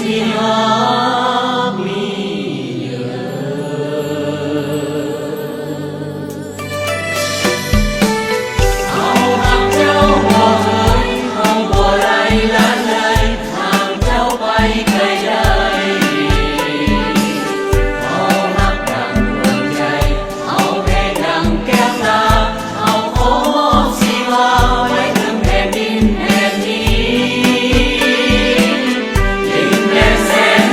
ທີ່ຮັກມີເດີ. ເຮົາຮັກເຈົ້າບໍ່ເຫີນ ເຮົາບໍ່ໄລ່ລະເລີຍ ຫາກເຈົ້າໄປໄກໃດ. ເຮົາຮັກດັ່ງດວງໃຈ ເຮົາແພງດັ່ງແກ້ວຕາ ເຮົາຂໍມອບຊີວາໄວ້ເທິງແຜ່ນດິນແຜ່ນນີ້ ດິນແດນແສນ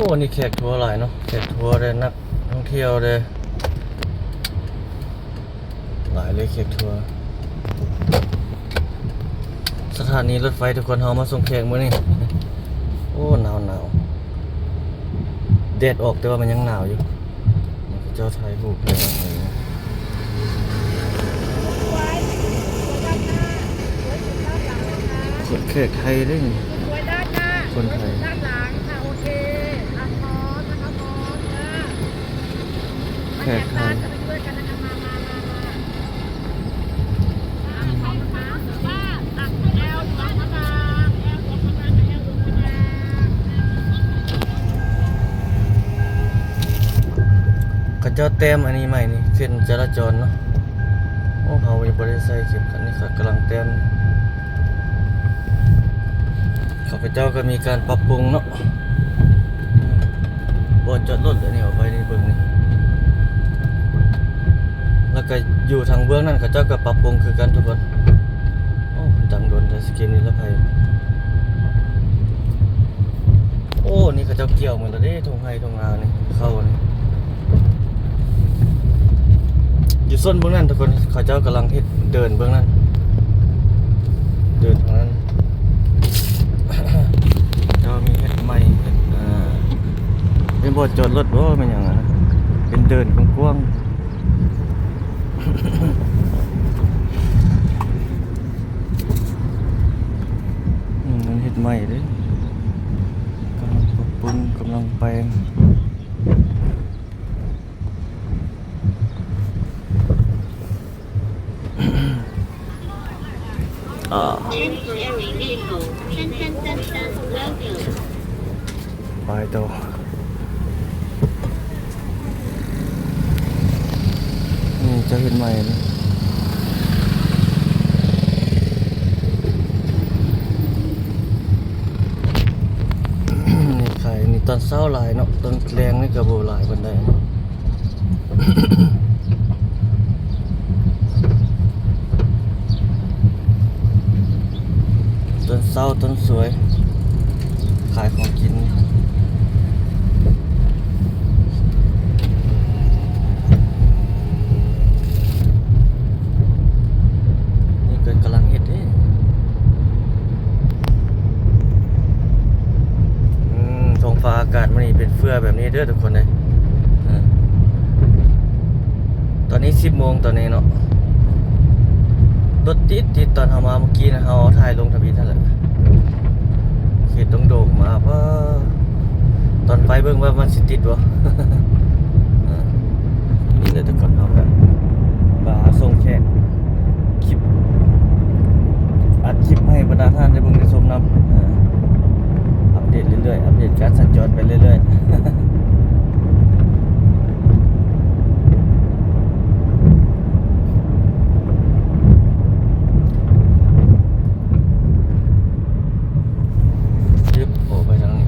ໂອ້ ນີ້ແຂກທົວຫຼາຍເນາະ ແຂກທົວເດ້ ນັກທ່ອງທ່ຽວເດ້ ຫຼາຍເລີຍແຂກທົວ. ສະຖານີລົດໄຟທຸກຄົນ ເຮົາມາສົ່ງແຂກມື້ນີ້. ໂອ້ ໜາວໆ ແດດອອກແຕ່ວ່າມັນຍັງໜາວຢູ່. ເຂົາເຈົ້າຖ່າຍຮູບໃຫ້. ຄົນແຂກໄທເດ້ນີ້ ຄົນໄທ. ແຂກໄທ. ເຂົາເຈົ້າແຕ້ມອັນນີ້ໃໝ່ນີ້ ເສັ້ນຈະລາຈອນເນາະ. ໂອ້ ເຮົາຍັງບໍ່ໄດ້ໃສ່ເຂັມຂັດນີ້ ເຂົາກຳລັງແຕ້ມ. ເຂົາເຈົ້າກໍມີການປັບປຸງເນາະ ບ່ອນຈອດລົດ ອັນນີ້ເອົາໄວ້ໃນເບິ່ງນີ້ ແລ້ວກໍຢູ່ທາງເບື້ອງນັ້ນ ເຂົາເຈົ້າກໍປັບປຸງຄືກັນທຸກຄົນ. ໂອ້ ດັງດົນແທ້ ສະເກມນິລະໄພ. ໂອ້ ນີ້ເຂົາເຈົ້າກ່ຽວໝົດແລ້ວເດ້ ທົ່ງໄຮ່ທົ່ງນານີ້ ເຂົ້ານີ້. ຢູ່ໂຊນເບື້ອງນັ້ນທຸກຄົນ ເຂົາເຈົ້າກຳລັງເຮັດເດີ່ນເບື້ອງນັ້ນ ເດີ່ນທາງນັ້ນ. ເຈົ້າມີເຮັດໃໝ່ ເຮັດ ເອີ ເປັນບ່ອນຈອດລົດບໍ່ ແມ່ນຫຍັງຫັ້ນນະ ເປັນເດີ່ນກວ້າງໆ. ອືມ ມັນເຮັດໃໝ່ເດ້ ກຳລັງປັບປຸງ ກຳລັງແປງ. ອ່າ ໄປຕໍ່. ນີ້ຈະເຮັດໃໝ່ນີ້ ນີ້ຂາຍນີ້ຕອນເຊົ້າຫຼາຍເນາະ ຕອນແລງນີ້ກໍບໍ່ຫຼາຍປານໃດເນາະ. ຕອນເຊົ້າຕອນສວຍ ຂາຍຂອງກິນ. ນີ້ກໍກຳລັງເຮັດເດ້. ອືມ ທ້ອງຟ້າອາກາດມື້ນີ້ເປັນເຟື່ອແບບນີ້ເດີທຸກຄົນເອີຍ. ເອີ ຕອນນີ້ສິບໂມງຕອນນີ້ເນາະ ລົດຕິດໆ ຕອນເຮົາມາເມື່ອກີ້ນະ ເຮົາເອົາຖ່າຍລົງທຳອິດຫັ້ນແຫຼະ ເຂດດົງໂດກມາ. ປ້າ ຕອນໄປເບິ່ງວ່າມັນຊິຕິດບໍ່. ເອີ ນີ້ແຫຼະທຸກຄົນ ເຮົາກະມາສົ່ງແຂກ ຄລິບ ອັດຄລິບໃຫ້ບັນດາທ່ານໄດ້ເບິ່ງໄດ້ຊົມນຳ ເອີ ອັບເດດເລື້ອຍໆ ອັບເດດການສັນຈອນໄປເລື້ອຍໆ. ຈຶບ ອອກໄປທາງນີ້.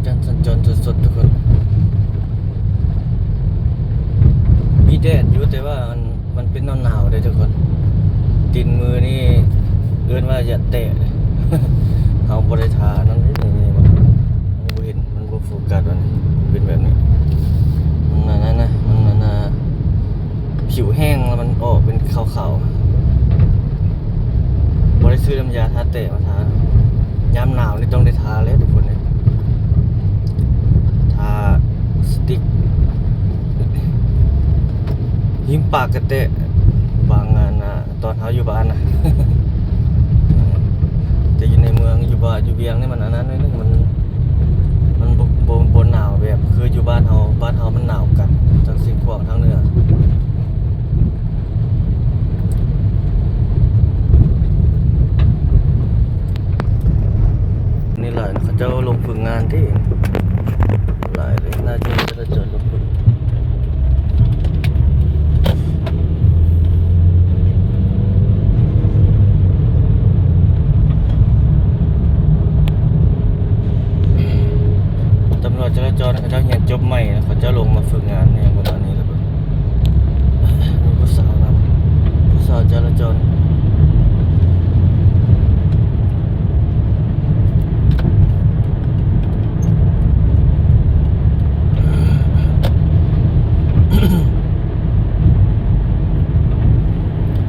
ການສັນຈອນສົດໆ ທຸກຄົນ ມີແດດຢູ່ ແຕ່ວ່າມັນ ມັນເປັນໜາວໆ ເດ້ທຸກຄົນ. ຕີນມືນີ້ເອີ້ນວ່າຢາກແຕະ ເຮົາບໍ່ໄດ້ທາອັນນັ້ນເດ້ ນີ້ ນີ້ ນີ້ ບໍ່ເຫັນ ມັນບໍ່ໂຟກັສວ່ານີ້ ເປັນແບບນີ້ ມັນອັນນັ້ນນະ ມັນອັນນ່າ ຜິວແຫ້ງ ແລ້ວມັນອອກເປັນຂາວໆ. ບໍ່ໄດ້ຊື້ນ້ຳຢາທາແຕະມາທາ ຍາມໜາວນີ້ຕ້ອງໄດ້ທາແລ້ວທຸກຄົນເອີຍ ທາສະຕິກ ຫິມປາກກະແຕະ ບາງອັນນະ ຕອນເຮົາຢູ່ບ້ານນະ ແຕ່ຢູ່ໃນເມືອງ ຢູ່ບ້ານ ຢູ່ວຽງນີ້ມັນອັນນັ້ນໜ້ອຍໜຶ່ງ ມັນ ມັນບໍ່ ບໍ່ ບໍ່ໜາວແບບຄືຢູ່ບ້ານເຮົາ. ບ້ານເຮົາມັນໜາວກັດ ທັງຊຽງຂວາງ ທາງເໜືອ ນີ້ຫຼາຍເນາະ. ເຈົ້າລົງຝຶກງານຕິ ຫຼາຍເລີຍ ໜ້າຈະມີຈະລາຈອນລົງຝຶກ. ຕຳຫຼວດຈະລາຈອນເຂົາເຈົ້າຮຽນຈົບໃໝ່ ເຂົາເຈົ້າລົງມາຝຶກງານຫຍັງປະມານນີ້ແຫຼະ. ມີຜູ້ສາວນຳ ຜູ້ສາວຈະລາຈອນ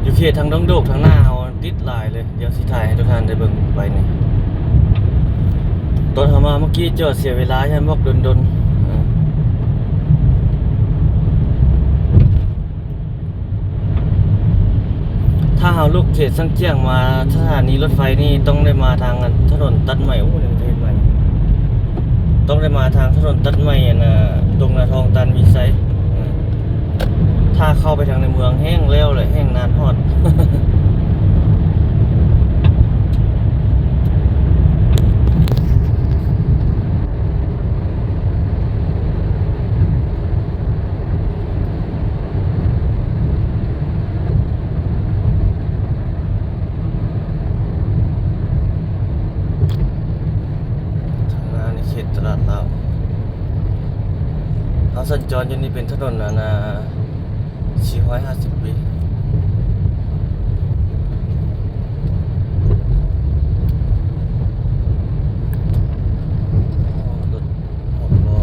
ຢູ່ເຂດທາງດົງໂດກທາງໜ້າເຮົາ ຕິດຫຼາຍເລີຍ. ດຽວຊິຖ່າຍໃຫ້ທຸກທ່ານໄດ້ເບິ່ງໄປນີ້ ຕອນເຮົາມາເມື່ອກີ້ຈອດເສຍເວລາ ຢ້ານບອກດົນໆ ເອີ ຖ້າເຮົາລຸກເຂດຊຽງຈຽງມາສະຖານີລົດໄຟນີ້ ຕ້ອງໄດ້ມາທາງອັນຖະໜົນຕັດໃໝ່. ໂອ້ ນີ້ເຂົາເຮັດໃໝ່ ຕ້ອງໄດ້ມາທາງຖະໜົນຕັດໃໝ່ ອັນນ່າ ດົງນາທອງ ຕານມີໄຊ. ຖ້າເຂົ້າໄປທາງໃນເມືອງແຮ່ງແລ້ວແຫຼະ ແຮ່ງນານຮອດ. ທາງໜ້ານີ້ເຂດຕະຫຼາດລາວ. ເຮົາສັນຈອນຢູ່ນີ້ເປັນຖະໜົນອັນນ່າ ສີ່ຮ້ອຍຫ້າສິບປີ. ອໍ ລົດຫົກລໍ້.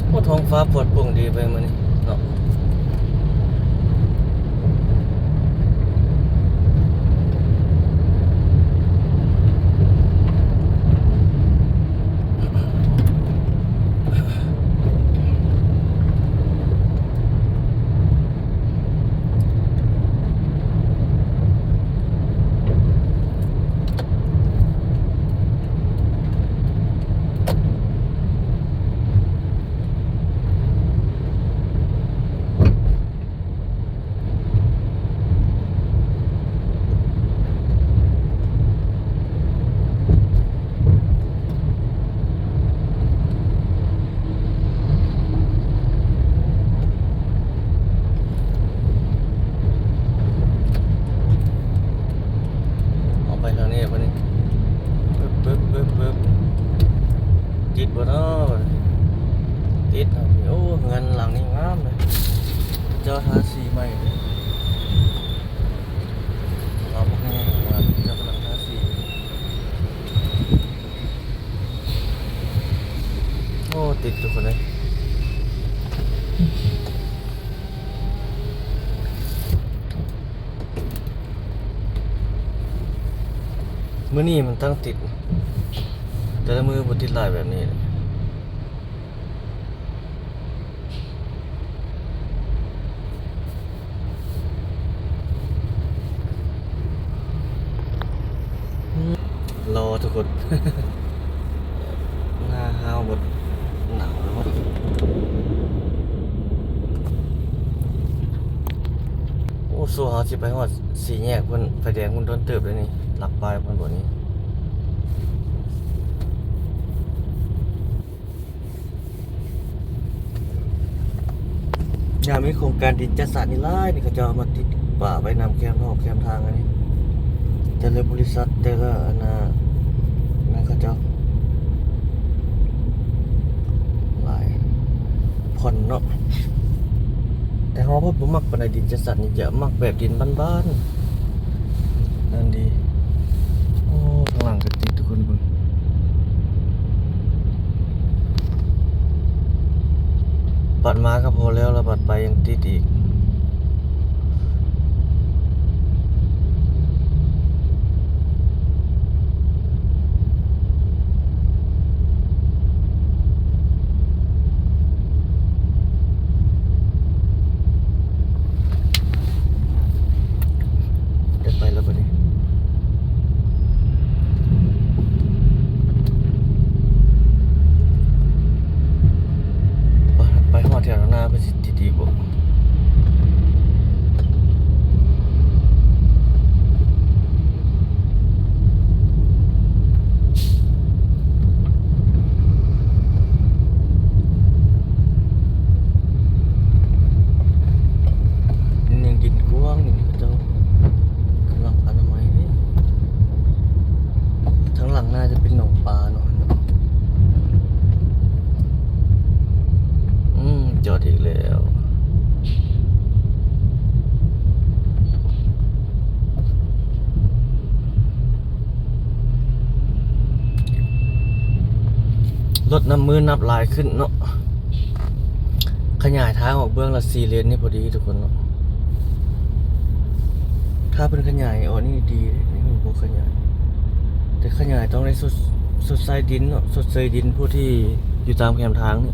ໂອ້ ທ້ອງຟ້າປອດໂປ່ງດີໄປມື້ນີ້ເນາະ. ເອົາໄປທາງນີ້ບາດນີ້ ປຶບ ປຶບ ປຶບ ປຶບ ຕິດບໍ່ເນາະ? ຕິດ. ໂອ້ ເຮືອນຫຼັງນີ້ງາມເລີຍ ເຈົ້າທາສີໃໝ່. ເຂົາບັກໃຫຍ່ວ່າເຈົ້າກຳລັງທາສີ. ໂອ້ ຕິດທຸກຄົນເອີຍ. ມື້ນີ້ມັນຕັ້ງຕິດ ແຕ່ລະມື້ບໍ່ຕິດຫຼາຍແບບນີ້. ລໍທຸກຄົນ ໜ້າຫ້າວໝົດ ໜາວແລ້ວ. ໂອ້ ສູ່ເຮົາຊິໄປຮອດສີ່ແຍກພຸ້ນ ໄຟແດງພຸ້ນດົນເຕີບເດ້ນີ້ ຫຼັກປາຍພຸ້ນບໍ່ນີ້. ຍາມມີໂຄງການດິນຈັດສັນນີ້ຫຼາຍນີ້ ເຂົາເຈົ້າເອົາມາຕິດປ້າຍໄວ້ນຳແຄມຮອບແຄມທາງອັນນີ້ ແຕ່ລະບໍລິສັດ ແຕ່ລະອັນນ່າ ນັ້ນເຂົາເຈົ້າຫຼາຍ ຜ່ອນເນາະ. ແຕ່ເຮົາບໍ່ມັກປານໃດ ດິນຈັດສັນນີ້ ຈະມັກແບບດິນບ້ານໆ ນັ້ນດີ. ໂອ້ ທາງຫຼັງກໍຕິດ ທຸກຄົນເບິ່ງ ບາດມາກໍພໍແລ້ວ ແລ້ວບາດໄປຍັງຕິດອີກ. ໄດ້ໄປແລ້ວບັດນີ້ ໄປ ໄປຮອດແຖວໜ້າເພິ່ນຊິຕິດອີກບໍ່? ກວ້າງນີ້ ເຂົາເຈົ້າກຳລັງອະນາໄມເດ້. ທາງຫຼັງໜ້າຈະເປັນໜອງປາເນາະ. ອືມ ຈອດອີກແລ້ວ. ລົດນັບມື້ນັບຫຼາຍຂຶ້ນເນາະ. ຂະຫຍາຍທາງອອກເບື້ອງລະສີ່ເລນນີ້ພໍດີທຸກຄົນເນາະ. ຖ້າເພິ່ນຂະຫຍາຍອອກນີ້ດີເດ້ ນີ້ເພິ່ນບໍ່ຂະຫຍາຍ. ແຕ່ຂະຫຍາຍຕ້ອງໄດ້ຊົດ ຊົດໃຊ້ດິນເນາະ, ຊົດເຊີຍດິນຜູ້ທີ່ຢູ່ຕາມແຄມທາງນີ້.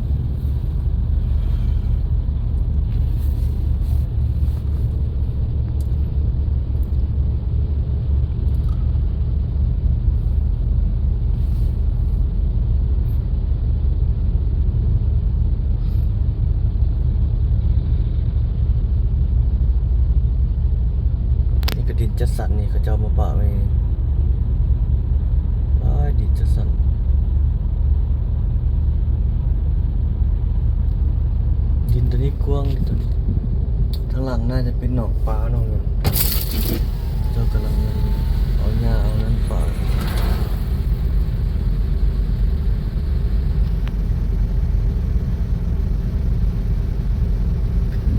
ນີ້ກະດິນຈັດສັນນີ້ ເຂົາເຈົ້າມາປະໄວ້ນີ້. ອ້າຍ ດິນຈັດສັນ. ດິນໂຕນີ້ກວ້າງ ດິນໂຕນີ້. ທາງຫຼັງໜ້າຈະເປັນໜອງປາໜອງຫຍັງ. ເຂົາເຈົ້າກຳລັງເອົາຫຍ້າເອົານັ້ນປະ.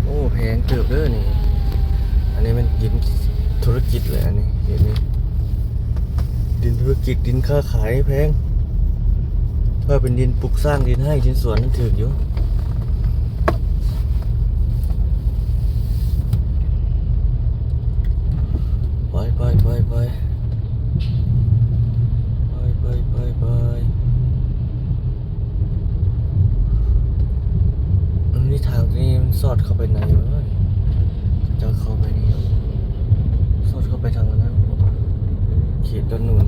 ໂອ້ ແພງເຕີບເດີນີ້. ອັນນີ້ແມ່ນດິນທຸລະກິດເລີຍ ອັນນີ້ ເຂດນີ້ ດິນທຸລະກິດ ດິນຄ້າຂາຍແພງ. ຖ້າເປັນດິນປຸກສ້າງ ດິນໄຮ່ ດິນສວນນັ້ນຖືກຢູ່. ໄປ ໄປ ໄປ ໄປ. ໄປ ໄປ ໄປ ໄປ. ມັນມີທາງທີ່ມັນສອດເຂົ້າໄປໃນວະ ເຈົ້າເຂົ້າໄປນີ້ ສອດເຂົ້າໄປທາງນັ້ນ ເຂດດອນໜູນ.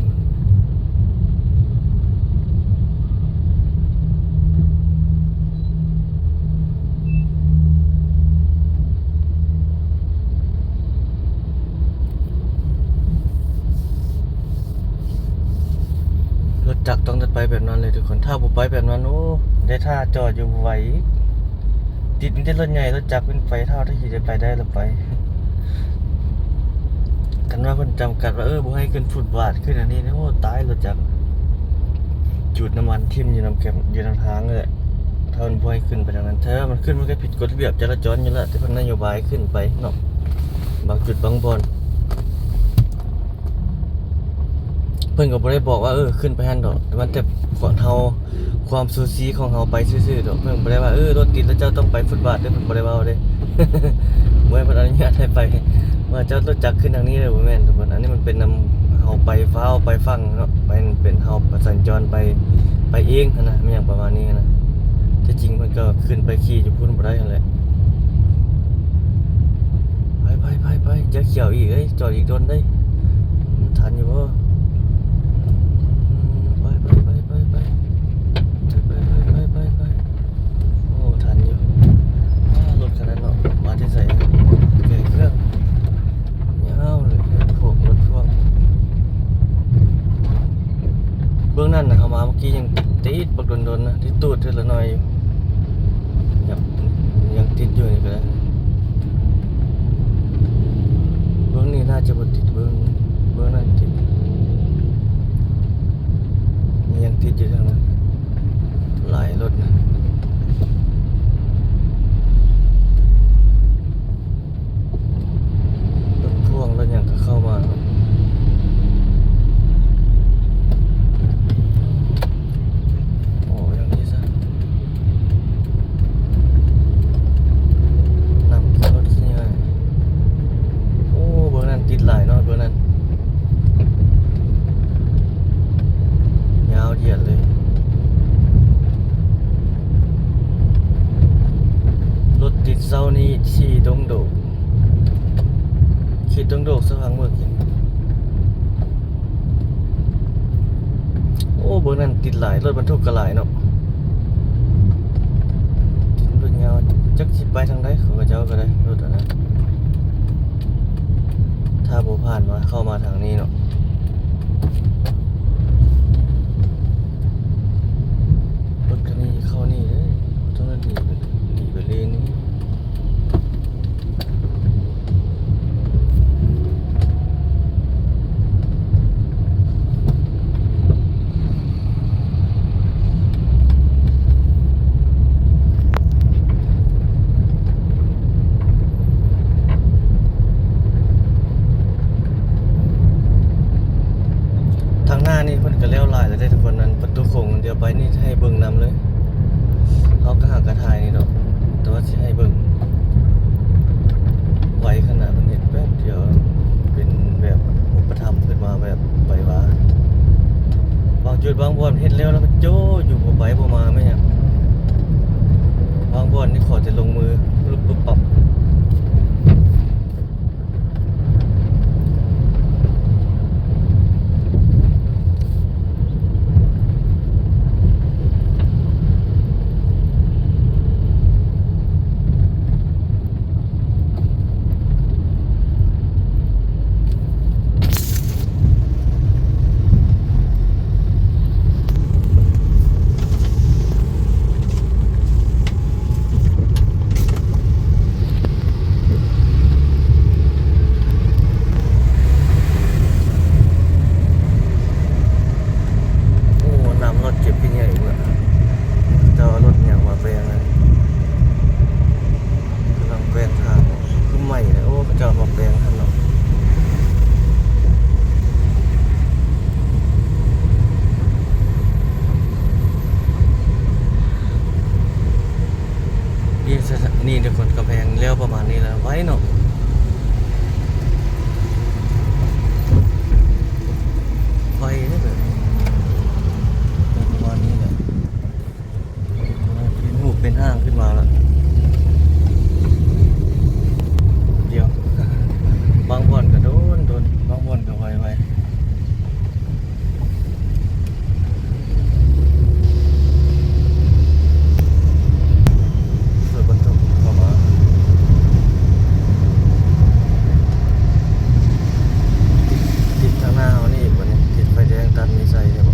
ລົດຈັກຕ້ອງໄດ້ໄປແບບນັ້ນເລີຍທຸກຄົນ. ຖ້າບໍ່ໄປແບບນັ້ນ ໂອ້ ໄດ້ຖ້າຈອດຢູ່ບໍ່ໄຫວອີກ. ຕິດມີແຕ່ລົດໃຫຍ່ ລົດຈັກເປັນໄຟ ຖ້າວ່າໄດ້ຂີ່ໄດ້ໄປໄດ້ລະໄປ. ຄັນວ່າເພິ່ນຈຳກັດວ່າ ເອີ ບໍ່ໃຫ້ຂຶ້ນຟຸດບາດ ຂຶ້ນອັນນີ້ ໂອ້ ຕາຍ ລົດຈັກ ຈູດນ້ຳມັນຖິ້ມຢູ່ນຳແຄມ ຢູ່ນຳທາງເລີຍ. ຖ້າມັນບໍ່ໃຫ້ຂຶ້ນໄປທາງນັ້ນ ແທ້ມັນຂຶ້ນ ມັນກະຜິດກົດລະບຽບຈະລາຈອນຢູ່ແລ້ວ ແຕ່ເພິ່ນນະໂຍບາຍຂຶ້ນໄປເນາະ ບາງຈຸດບາງບ່ອນ. ເພິ່ນກະບໍ່ໄດ້ບອກວ່າ ເອີ ຂຶ້ນໄປຫັ້ນດອກ ແຕ່ມັນແຕ່ເຮົາ ຄວາມຊູຊີຂອງເຮົາໄປຊື່ໆດອກ. ເພິ່ນບໍ່ໄດ້ວ່າ ເອີ ລົດຕິດແລ້ວເຈົ້າຕ້ອງໄປຟຸດບາດເດີ ເພິ່ນບໍ່ໄດ້ເວົ້າເດ້. ບໍ່ໃຫ້ເພິ່ນອະນຸຍາດໃຫ້ໄປ ວ່າເຈົ້າລົດຈັກຂຶ້ນທາງນີ້ເດີ ບໍ່ແມ່ນທຸກຄົນ. ອັນນີ້ມັນເປັນນຳເຮົາໄປຟ້າວໄປຝັ່ງເນາະ ໄປ ເປັນເຮົາໄປສັນຈອນໄປ ໄປເອງຫັ້ນນະ ແມ່ນຫຍັງປະມານນີ້ຫັ້ນນະ. ແທ້ຈິງເພິ່ນກະຂຶ້ນໄປຂີ່ຢູ່ພຸ້ນບໍ່ໄດ້ຫັ້ນແຫຼະ. ໄປໆໆໆ ຢ່າຂຽວອີກເອີຍ ຈອດອີກດົນເດ້. ທັນຢູ່ບໍ່? ໄປໆໆໆໆ ໄປໆໆໆໆ ໂອ້ ທັນຢູ່. ອ້າ ລົດຄັນນັ້ນເນາະ ມາແຕ່ໃສ? ແກະເຄື່ອງ ຍາວເລີຍ ພວກລົດພວກ. ເບື້ອງນັ້ນນະ ເຮົາມາເມື່ອກີ້ຍັງຕິດບັກດົນໆນະ ຕິດຕູດເທື່ອລະໜ້ອຍຢູ່. ຍັງ ຍັງຕິດຢູ່ນີ້ກະໄດ້. ເບື້ອງນີ້ໜ້າຈະບໍ່ຕິດ ເບື້ອງ ເບື້ອງນັ້ນຕິດ. ຍັງຕິດຢູ່ທາງນັ້ນ ຫຼາຍລົດນະ. ລົດພ່ວງລົດຫຍັງກະເຂົ້າມາເນາະ. ໂອ້ ຢ່າງນີ້ຊະ ນຳລົດຂີ້ເຫຍື້ອ. ໂອ້ ເບິ່ງນັ້ນຕິດຫຼາຍເນາະ ເບິ່ງນັ້ນ ຍາວຢຽດເລີຍ. ລົດຕິດເຊົ້ານີ້ຂີ້ດົງໂດກ ຂີ້ດົງໂດກສະຫວ່າງມື້ກິນ. ໂອ້ ເບິ່ງນັ້ນຕິດຫຼາຍ ລົດບັນທຸກກະຫຼາຍເນາະ. ຕິດເບິ່ງຍາວ ຈັກຊິໄປທາງໃດ ເຂົາເຈົ້າກະໄດ້ ລົດອັນນັ້ນ ຖ້າບໍ່ຜ່ານມາ ເຂົ້າມາທາງນີ້ເນາະ. ລົດຄັນນີ້ເຂົ້ານີ້ເດີ ຕ້ອງໜີໄປ ໜີໄປເລນນີ້. ໄປນີ້ໃຫ້ເບິ່ງນຳເລີຍ. ເຮົາກໍຫາກະຖ່າຍນີ້ດອກ ແຕ່ວ່າຊິໃຫ້ເບິ່ງ ໄວຂະໜາດ ເພິ່ນເຮັດແປັບດຽວ ເປັນແບບຮູບປະທຳຂຶ້ນມາແບບໄວວາ. ບາງຈຸດບາງບ່ອນເຮັດແລ້ວ ແລ້ວກໍໂຈ້ຢູ່ ບໍ່ໄປບໍ່ມາແມ່ນຫຍັງ. ບາງບ່ອນນີ້ຂໍແຕ່ລົງມື ປຶບປຶບປັບ. ໂອ້ ນ້ຳລົດເກັບຂີ້ເຫຍື້ອອີກແລ້ວ. ເຈົ້າເອົາລົດຫຍັງມາແປງນັ້ນ ກຳລັງແປງທາງ ຄືໃໝ່ແລ້ວ. ໂອ້ ເຂົາເຈົ້າມາແປງຫັ້ນເນາະ. ນີ້ທຸກຄົນ ກຳແພງແລ້ວປະມານນີ້ແຫຼະ ໄວເນາະ ໄວເດ້ແບບນີ້ ປະມານນີ້ແຫຼະ. ເປັນຮູບເປັນຮ່າງຂຶ້ນມາລະ ດຽວ ບາງບ່ອນກໍໂດນ ໂດນ ບາງບ່ອນກໍໄວ ໄວ. ລົດບັນທຸກເຂົ້າມາ ຕິດ ຕິດທາງໜ້າເຮົານີ້ອີກບັດນີ້ ຕິດໄຟແດງຕັດມີໄຊນີ້ບໍ?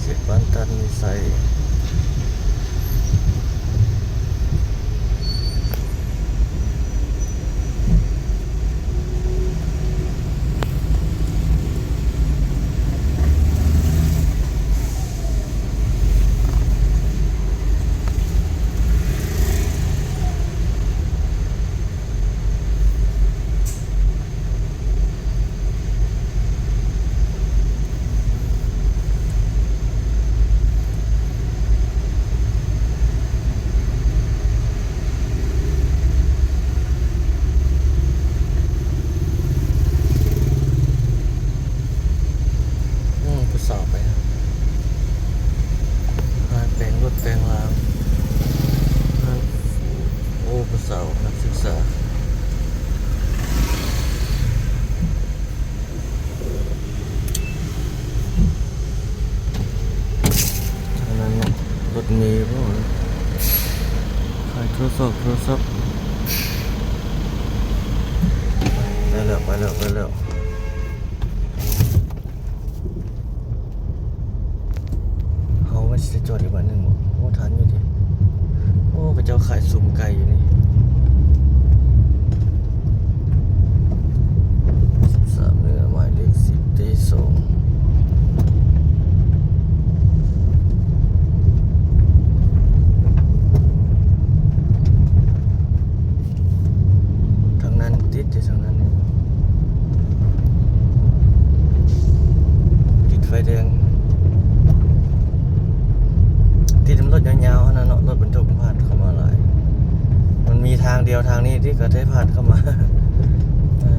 ເຂດບ້ານຕັນມີໄຊ. ອືມ ຜູ້ສາວໄປ ຮ້ານແປງລົດແປງລາງ ຮ້ານ ໂອ້ ຜູ້ສາວນັກສຶກສາ. ທາງນັ້ນເນາະ ລົດເມບໍ? ຂາຍໂທລະສັບ ໂທລະສັບ. ໄປແລ້ວ ໄປແລ້ວ ໄປແລ້ວ. ເຮົາວ່າຊິໄປຈອດອີກບ້ານໜຶ່ງບໍ? ໂອ້ ທັນຢູ່ຕິ. ໂອ້ ເຂົາເຈົ້າຂາຍຊຸມໄກ່ຢູ່ນີ້. ສິບສາມເໜືອ ໝາຍເລກສິບ ເຕສອງ. ທາງນັ້ນຕິດຢູ່ ທາງນັ້ນນີ້ ຕິດໄຟແດງ ຕິດນຳລົດຍາວໆຫັ້ນນະເນາະ ລົດບັນທຸກຜ່ານເຂົ້າມາຫຼາຍ. ມັນມີທາງດຽວທາງນີ້ຕິ ກໍໄດ້ຜ່ານເຂົ້າມາ ເອີ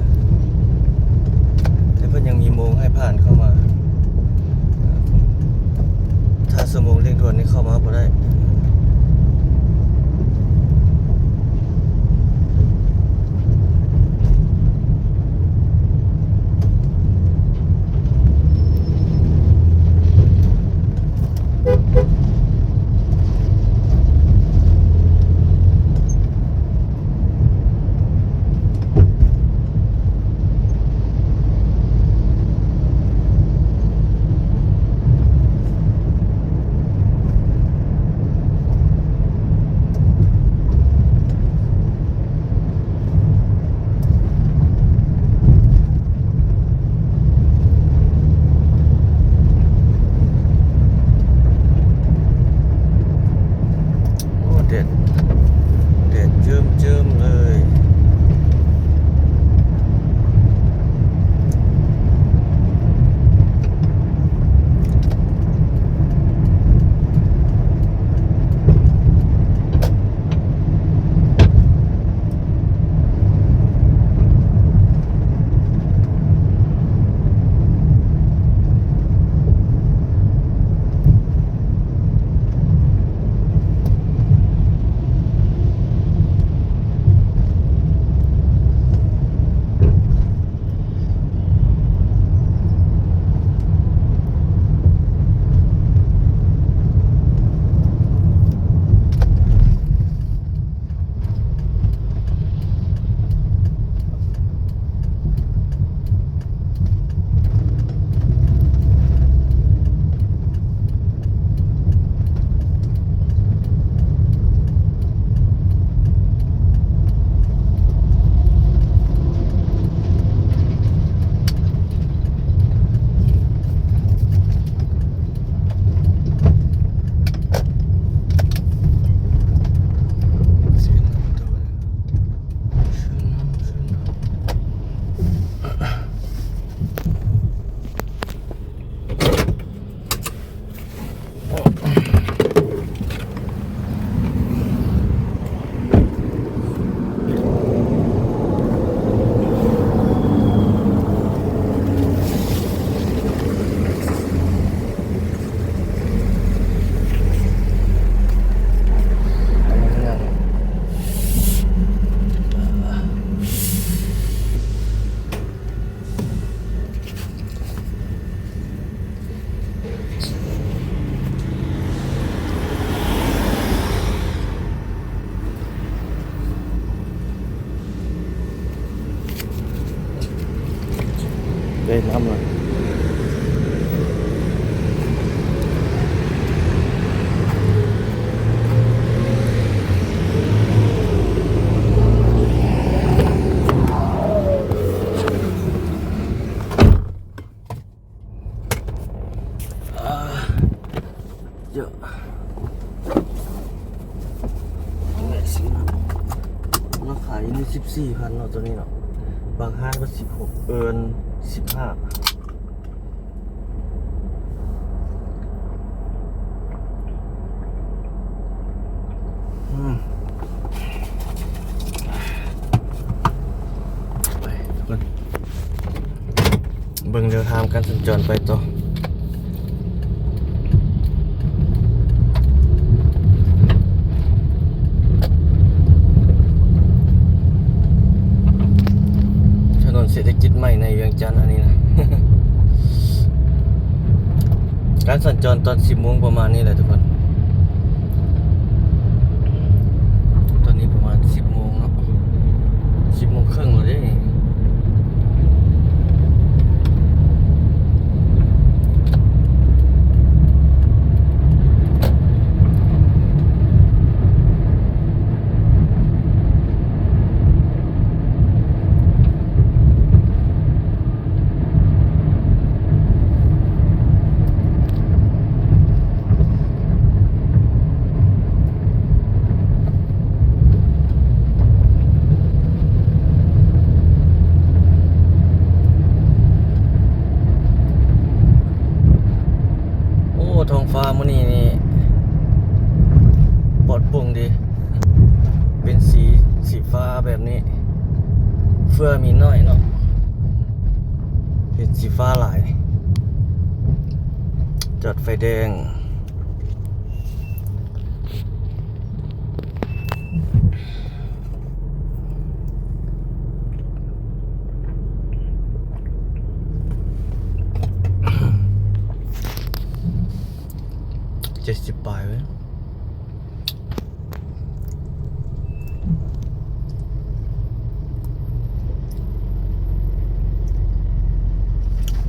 ແຕ່ເພິ່ ຍັງມີໂມງໃຫ້ຜ່ານເຂົ້າມາ. ຖ້າຊົ່ວໂມງເລັ່ງດ່ວນນີ້ເຂົ້າມາບໍ່ໄດ້. ໂອ້ ແດດ ແດດເຈີມໆເລີຍ. ໄດ້ນ້ຳລະ. ອ່າ ເຍາະ ລາຄາຢູ່ນີ້ສິບສີ່ພັນເນາະ ໂຕນີ້ເນາະ. ບາງຮ້ານກໍສິບຫົກ ເອີ ສິບຫ້າ. ອືມ ໄປທຸກຄົນ ເບິ່ງແນວທາງການສັນຈອນໄປຕໍ່. ຖະໜົນເສດຖະກິດໃໝ່ໃນວຽງຈັນອັນນີ້ນະ. ການສັນຈອນຕອນສິບໂມງປະມານນີ້ແຫຼະທຸກຄົນ. ຕອນນີ້ປະມານສິບໂມງເນາະ ສິບໂມງເຄິ່ງແລ້ວເດ້. ໂອ້ ທ້ອງຟ້າມື້ນີ້ນີ້ປອດໂປ່ງດີ ເປັນສີ ສີຟ້າແບບນີ້ ເຟືອມີໜ້ອຍເນາະ. ເ ເປັນສີຟ້າຫຼາຍ ຈອດໄຟແດງ. ເຈັດສິບປາຍເວີຍ.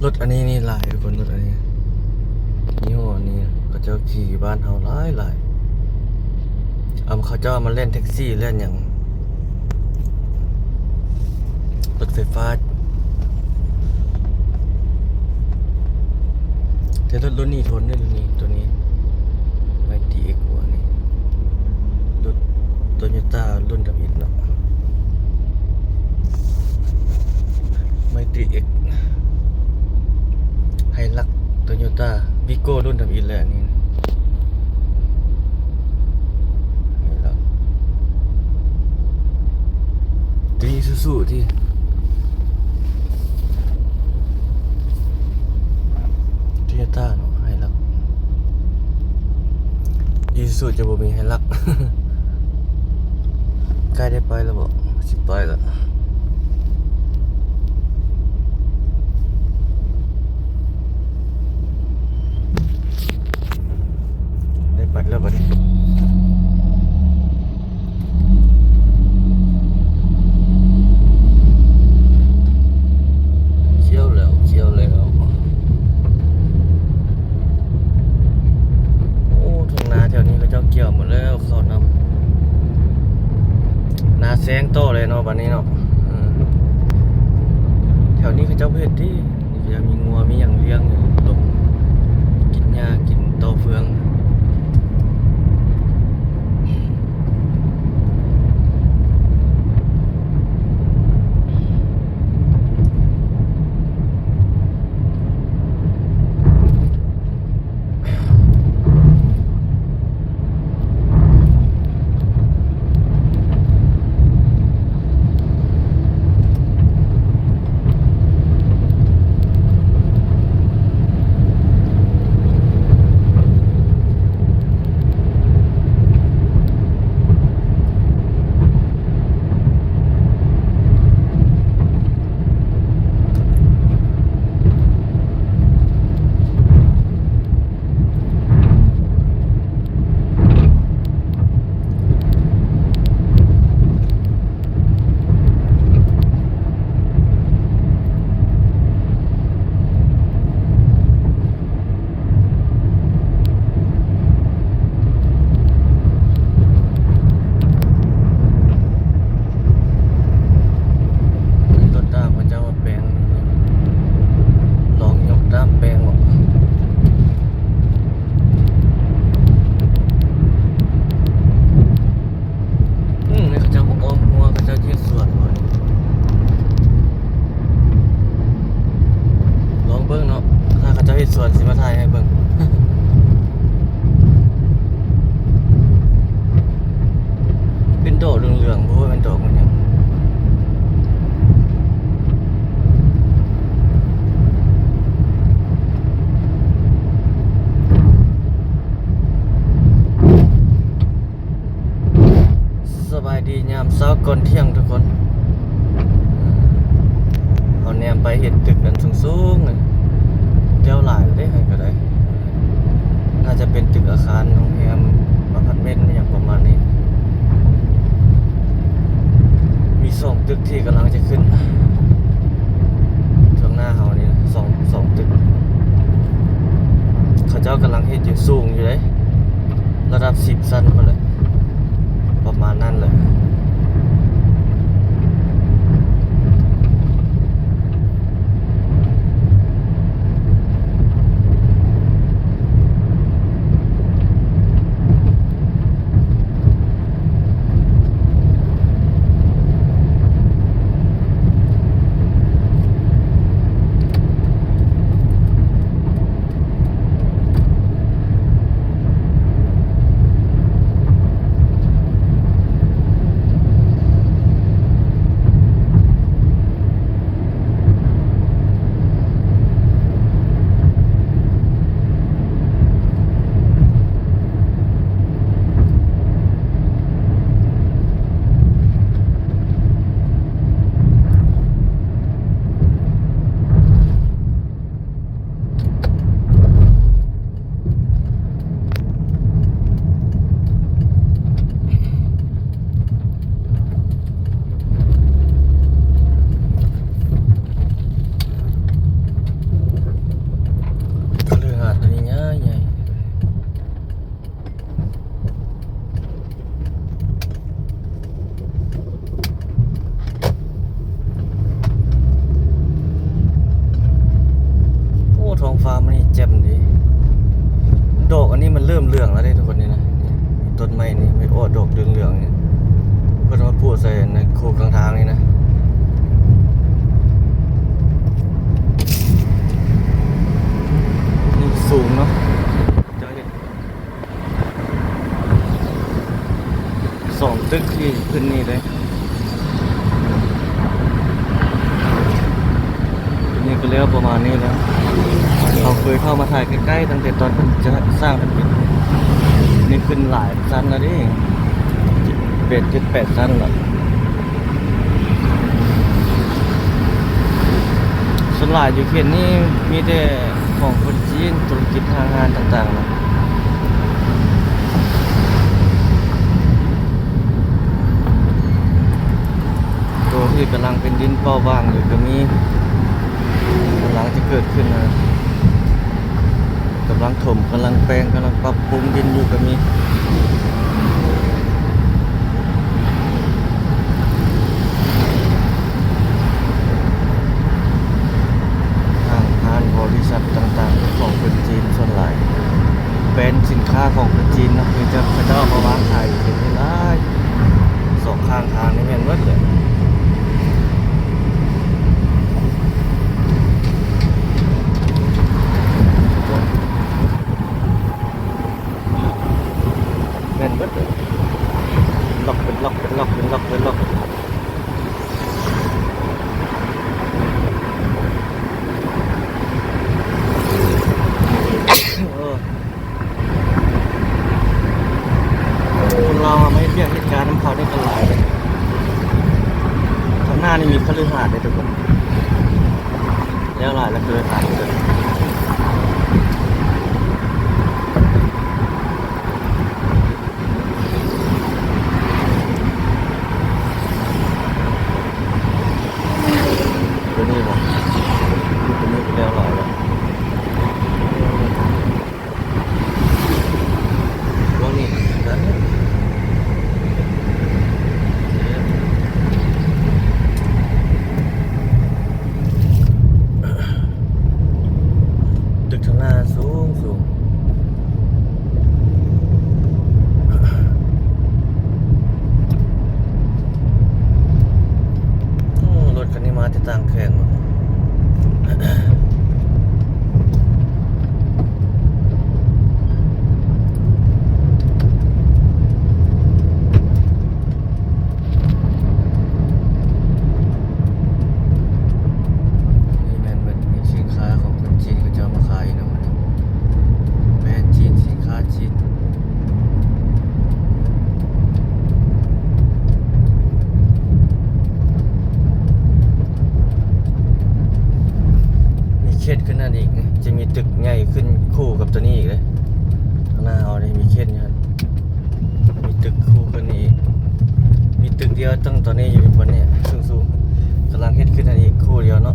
ລົດອັນນີ້ນີ້ຫຼາຍທຸກຄົນ, ລົດອັນນີ້ ຍີ່ຫໍ້ນີ້ ເຂົາເຈົ້າຂີ່ຢູ່ບ້ານເຮົາຫຼາຍໆ. ເຂົາເຈົ້າເອົາມາແລ່ນແທັກຊີ ແລ່ນຫຍັງ ລົດໄຟຟ້າ. ແຕ່ລົດ ລົດນີ້ທົນເດ້ ລົດນີ້ ໂຕນີ້ ໄມຕີເອັກ ອັນນີ້ ລົດໂຕໂຍຕ້າລຸ້ນທຳອິດເນາະ ໄມຕີເອັກ ໄຮລັກ ໂຕໂຍຕ້າ ວີໂກ້ລຸ້ນທຳອິດແຫຼະ ອັນນີ້. ໂຕນີ້ອີຊູຊູຕິ ໂຕໂຍຕ້າເນາະ ໄຮລັກ ອີຊູຊູຈະບໍ່ມີໄຮລັກ. ໃກ້ໄດ້ໄປແລ້ວບໍ່? ຊິໄປແລ້ວ. ໄດ້ປັດແລ້ວບັດນີ້ ຂຽວແລ້ວ ຂຽວແລ້ວ. ໂອ້ ທົ່ງນາແຖວນີ້ເຂົາເຈົ້າກ່ຽວໝົດແລ້ວ ເຂົ້ານຳ ນາແຊງຕໍ່ເລີຍເນາະ ບັດນີ້ເນາະ. ເອີ ແຖວນີ້ເຂົາເຈົ້າບໍ່ເຮັດຕິ. ນີ້ກໍຍັງມີງົວມີຫຍັງລ້ຽງຢູ່ ລົງກິນຫຍ້າກິນຕໍເຟືອງ. ລົດດາບເຂົາເຈົ້າມາແປງ ລອງຍົກດ້າມແປງເບາະ. ອືມ ນີ້ເຂົາເຈົ້າບໍ່ອ້ອມຮົ້ວ ເຂົາເຈົ້າເຮັດສວນເບາະນີ້. ລອງເບິ່ງເນາະ ຖ້າເຂົາເຈົ້າເຮັດສວນ ຊິມາຖ່າຍໃຫ້ເບິ່ງ. ເປັນດອກເຫຼືອງໆ ບໍ່ຮູ້ວ່າແມ່ນດອກມັນຫຍັງ. ສະບາຍດີຍາມເຊົ້າກ່ອນທ່ຽງທຸກຄົນ. ເຮົາແນມໄປເຫັນຕຶກອັນສູງໆ ແຖວຫຼາຍເດ້ ໃຫ້ກໍໄດ້. ໜ້າຈະເປັນຕຶກອາຄານໂຮງແຮມ ອາພາດເມັນ ອີ່ຫຍັງປະມານນີ້. ມີສອງຕຶກທີ່ກຳລັງຈະຂຶ້ນ ເບື້ອງໜ້າເຮົານີ້ ສອງ ສອງຕຶກ. ເຂົາເຈົ້າກຳລັງເຮັດຢູ່ ສູງຢູ່ເດ້ ລະດັບສິບຊັ້ນພຸ້ນແຫຼະ ປະມານນັ້ນແຫຼະ. ເ ຂຶ້ນນີ້ເດ້ ນີ້ກໍແລ້ວປະມານນີ້ແລ້ວ. ເຮົາເຄີຍເຂົ້າມາຖ່າຍໃກ້ໆ ຕັ້ງແຕ່ຕອນເພິ່ນຈະສ້າງເປັນ ນີ້ຂຶ້ນຫຼາຍຊັ້ນແລ້ວເດ້ ເຈັດ ແປດ ເຈັດ ແປດຊັ້ນແລ້ວ. ສ່ວນຫຼາຍຢູ່ເຂດນີ້ມີແຕ່ຂອງຄົນຈີນ ທຸລະກິດຫ້າງຮ້ານຕ່າງໆນະ. ໂຕທີ່ກຳລັງເປັນດິນເປົ່າຫວ່າງຢູ່ກໍມີ ກຳລັງຈະເກີດຂຶ້ນນະ ກຳລັງຖົມ ກຳລັງແປງ ກຳລັງປັບປຸງດິນຢູ່ກໍມີ. ຫ້າງຮ້ານບໍລິສັດຕ່າງໆ ເປັນຂອງຄົນຈີນສ່ວນຫຼາຍ ແບຣນສິນຄ້າຂອງຄົນຈີນເນາະ ເຂົາເຈົ້າ ເຂົາເຈົ້າເອົາມາວາງຂາຍຢູ່ທີ່ນີ້ຫຼາຍ ສອງຂ້າງທາງນີ້ແມ່ນໝົດເລີຍ. ແມ່ນເບິດເລີຍ ລັອກເປັນລັອກ ເປັນລັອກ ເປັນລັອກ ເປັນລັອກ. ເອີ ຄົນລາວມາເຮັດວຽກເຮັດການນຳເຂົານີ້ກໍຫຼາຍເດ້. ຂ້າງໜ້ານີ້ມີຄະລືຫາດເດ້ທຸກຄົນ. ແລ້ວຫຼາຍແລ້ວຄືຂາຍເກີນ. ຕົວນີ້ບໍ? ຕົວນີ້ແລ້ວຫຼາຍແລ້ວ. ລອງນີ້ກັນ ຕຶກທາງໜ້າສູງໆ. ໂອ້ ລົດຄັນນີ້ມາແຕ່ຕ່າງແຂວງ. ນີ້ແມ່ນເບິດ ມີສິນຄ້າຂອງຄົນຈີນເຂົາເຈົ້າມາຂາຍເນາະ ແບຣນຈີນ ສິນຄ້າຈີນ. ມີເຂດຂຶ້ນນັ້ນອີກ ຈະມີຕຶກໃຫຍ່ຂຶ້ນຄູ່ກັບຕົວນີ້ອີກເດ້. ຂ້າງໜ້າເຮົານີ້ມີເຂດຢູ່ຫັ້ນ ມີຕຶກຄູ່ກັນອີກ ມີຕຶກດຽວຕັ້ງຕອນນີ້ຢູ່ບ່ອນນີ້ສູງໆ ກຳລັງເຮັດຂຶ້ນຫັ້ນອີກຄູ່ດຽວເນາະ.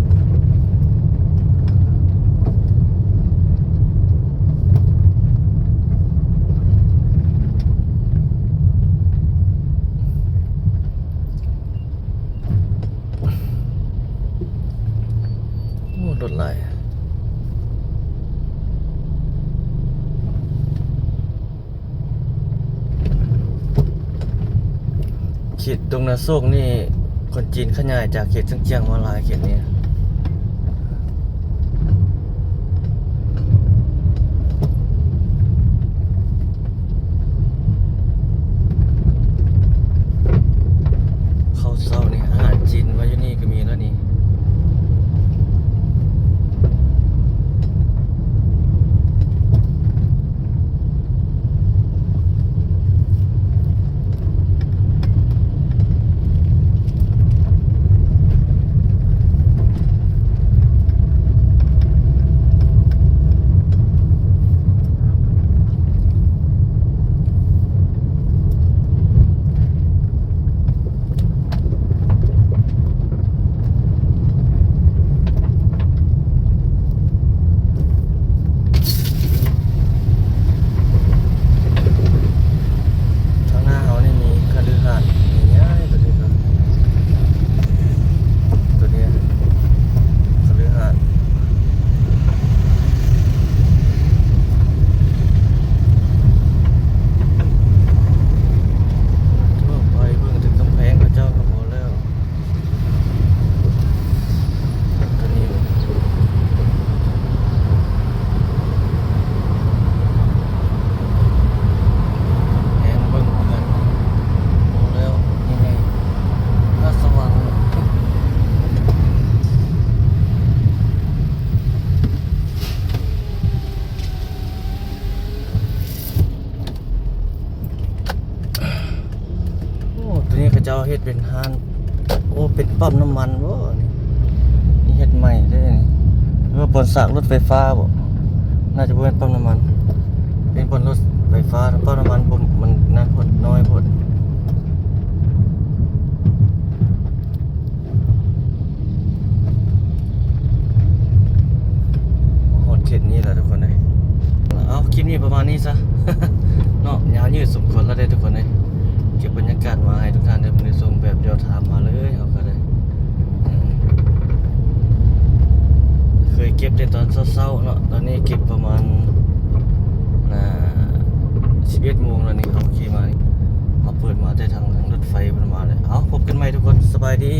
ໂອ້ ລົດຫຼາຍ. ເຂດດົງນາໂຊກນີ້ ຄົນຈີນຂະຫຍາຍຈາກເຂດເຊີງຈຽງມາຫຼາຍເຂດນີ້. ເຂົ້າເຊົ້ານີ້ ອາຫານຈີນມາຢູ່ນີ້ກໍມີແລ້ວນີ້. ໂອ້ ເຮັດເປັນຮ້ານ ໂອ້ ເປັນປ້ຳນ້ຳມັນບໍນີ້? ນີ້ເຮັດໃໝ່ເດ້ນີ້ ຫຼືວ່າບ່ອນສາກລົດໄຟຟ້າບໍ? ໜ້າຈະບໍ່ແມ່ນປ້ຳນ້ຳມັນ ເປັນບ່ອນລົດໄຟຟ້າ. ປ້ຳນ້ຳມັນບໍ່ ມັນນັ້ນໂພດ ນ້ອຍໂພດ. ຮອດເຂດນີ້ແລ້ວທຸກຄົນເອີຍ. ເອົາ ຄລິບນີ້ປະມານນີ້ຊະເນາະ ຍາວຍືດສົມຄວນແລ້ວເດ້ທຸກຄົນເອີຍ. ເກັບບັນຍາກາດມາໃຫ້ທຸກທ່ານໄດ້ເບິ່ງໄດ້ຊົມແບບລຽວທາມມາເລີຍ ເຮົາກໍໄດ້ ເຄີຍເກັບແຕ່ຕອນເຊົ້າໆເນາະ ຕອນນີ້ເກັບປະມານ ອ່າ ສິບເອັດໂມງແລ້ວນີ້ ເຮົາຂີ່ມານີ້ ເຮົາເປີດມາແຕ່ທາງ ທາງລົດໄຟເພິ່ນມາເລີຍ. ເອົາ ພົບກັນໃໝ່ທຸກຄົນ ສະບາຍດີ.